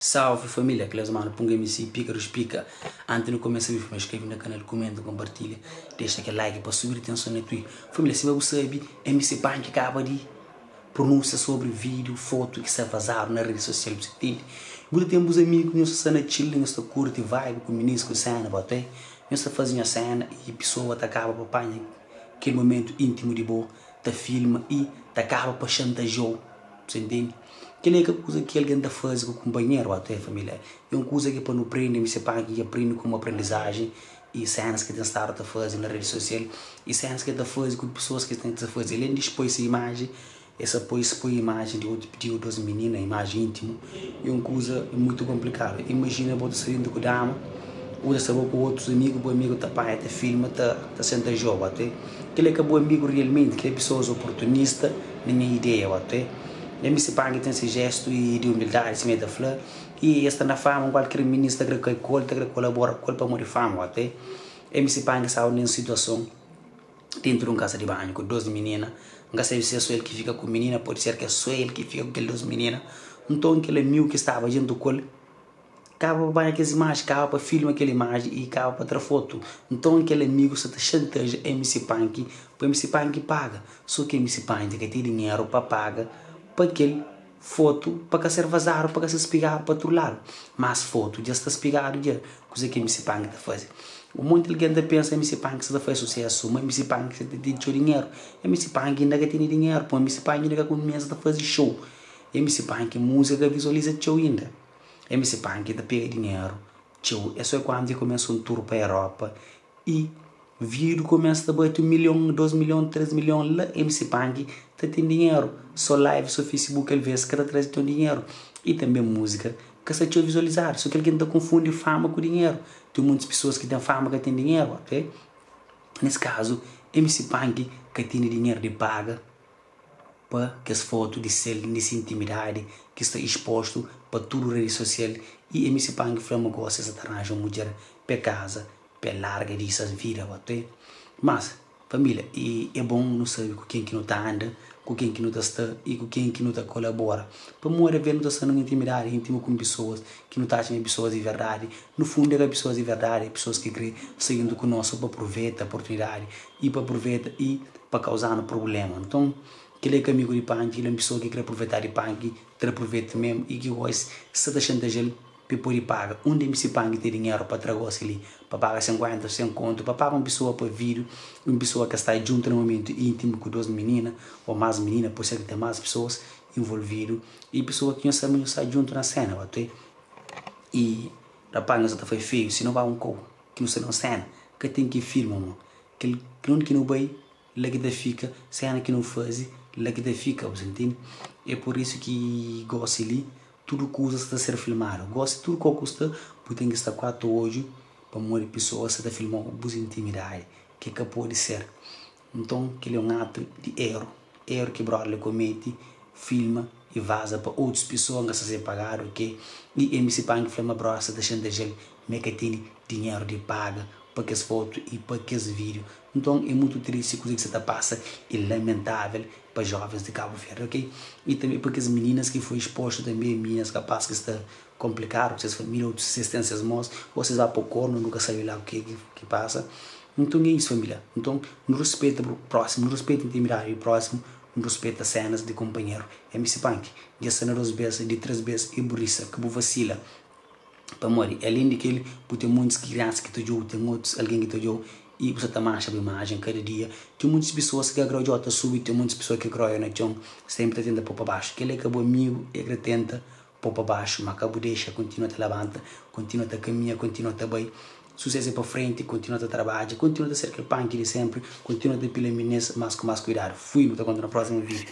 Salve família, Cleusa Mano Punga MC, Pica dos Pica. Antes de começar o vídeo, inscreve no canal, comenta, compartilha, deixa aquele like para subir atenção na Twitch. Família, se você sabe, MC Punk acaba de pronúncia sobre vídeo, foto que está vazado na rede social, você entende? Muito tempo os amigos, nós está na chill, nós está curte vibe com o ministro, com cena, bota nós está fazendo a cena e a pessoa tá acaba para apanhar aquele momento íntimo de boa, tá filma e tá acaba para chantagear, você entende? Aquela é a coisa que alguém tá fazendo com o companheiro, até família. É uma coisa que para não aprender, me separa que aprende como aprendizagem e cenas que tem estado a fazer na rede social e cenas que está fazendo com pessoas que têm que fazer. Além de expor essa imagem, essa põe expõe a imagem de outro de duas meninas, imagem íntima, é uma coisa muito complicada. Imagina você saindo com a dama, ou você com outros amigos, o amigo tá pai, tá filma, tá tá senta jogo até. Aquele é que é bom amigo realmente, que é pessoas oportunista, nem ideia até. MC Pang tem esse gesto e de humildade, se mete a flor. E esta na fama, qualquer ministro que col, que colabora com para morrer fama até. MC Pang sabe nessa situação dentro de uma casa de banho com duas meninas. Não sabe se é só ele que fica com menina, pode ser que é só ele que fica com aquelas duas meninas. Então aquele amigo que estava junto com ele, acaba para banhar aquelas imagens, acaba para filmar aquela imagem e acaba para tirar foto. Então aquele amigo só te chantageia MC Punk, para MC Punk paga. Só que MC Punk que tem dinheiro para pagar para aquele foto, para ser vazado, para ser espigado para outro lado. Mas foto já está espigado já, coisa que MC Punk está fazendo. Um monte de gente pensa MC Punk está faz sucesso, mas MC Punk está tem dinheiro. MC Punk ainda que tem dinheiro, pô, MC Punk ainda que começa a fazer show. MC Punk música visualiza show ainda. MC Punk está pega dinheiro, show. É só quando começa um tour para a Europa e vídeo começa a bater 1 milhão, 2 milhões, 3 milhões lá, MC Punk tá tem dinheiro. Só live, só Facebook, às vezes, cada traz teu dinheiro. E também música, que se te visualizar. Só que alguém tá confunde fama com dinheiro. Tem muitas pessoas que têm fama que têm dinheiro, ok? Nesse caso, MC Punk que tem dinheiro de paga para que as fotos de ser nessa intimidade que está exposto para tudo rede social. E MC Punk fala gosta de arranja uma mulher para casa, para larga dessas vida, ok? Mas, família, e é bom não saber com quem que não tá anda, com quem que não tá está e com quem que não tá colabora. Para morrer ver não tá sendo intimidade íntima com pessoas que não tá achando pessoas de verdade. No fundo é pessoas de verdade, é pessoas que querem saindo conosco para aproveitar a oportunidade e para aproveitar e para causar um problema. Então, aquele é amigo de punk, ele é uma pessoa que quer aproveitar de punk, te aproveita mesmo e que gosta, se tá chantageando, para poder pagar. Onde MC Punk tem dinheiro para trazer ali, para pagar 50, 100 conto, para pagar uma pessoa para vídeo, uma pessoa que está junto no momento íntimo com duas meninas, ou mais meninas, pode ser que tem mais pessoas envolvidas, e pessoa que não sabe está junto na cena, ok? E rapaz, não foi feio, se não vai um co, que não está na cena, que tem que filmar, mano. Que que não vai, lá que fica, cena que não faz, lá que fica, você entende? É por isso que gosto ali. Tudo coisa está a ser filmado. Gosto de tudo que custa, porque tem que estar 4 hoje para morrer pessoas está filmando com intimidade, que que pode ser. Então, que é um ato de erro, erro que brother comete, filma e vaza para outras pessoas que se pagar, ok? E MC Punk filma brother está deixando de me que tem dinheiro de paga para que as fotos e para que esse vídeo. Então é muito triste coisa que você tá passa e lamentável para jovens de Cabo Verde, ok? E também porque as meninas que foi exposto também, meninas capazes que está complicado, vocês família, ou vocês têm seus mãos, ou vocês vão para o corno, nunca sabe lá o que, que, que passa. Então é isso, família. Então, não respeita o próximo, não respeita a intimidade do próximo, não respeita cenas de companheiro. MC Punk, de cena duas vezes, de três vezes, e burriça, que vacila. Para morrer. Além de que ele, tem muitas crianças que te ajudam, tem outros, alguém que te ajuda, e você tá mancha a imagem cada dia. Tem muitas pessoas que agradam a subir, tem muitas pessoas que agradam na chão, sempre tenta pôr para baixo. Que ele acabou amigo, ele tenta pôr para baixo, mas acabou deixa, continua a te levanta, continua a caminhar, continua a bem. Sucesso é para frente, continua a trabalhar, continua a ser aquele punk de sempre, continua a ter pila mas com mais cuidado. Fui, nos conta no próximo vídeo.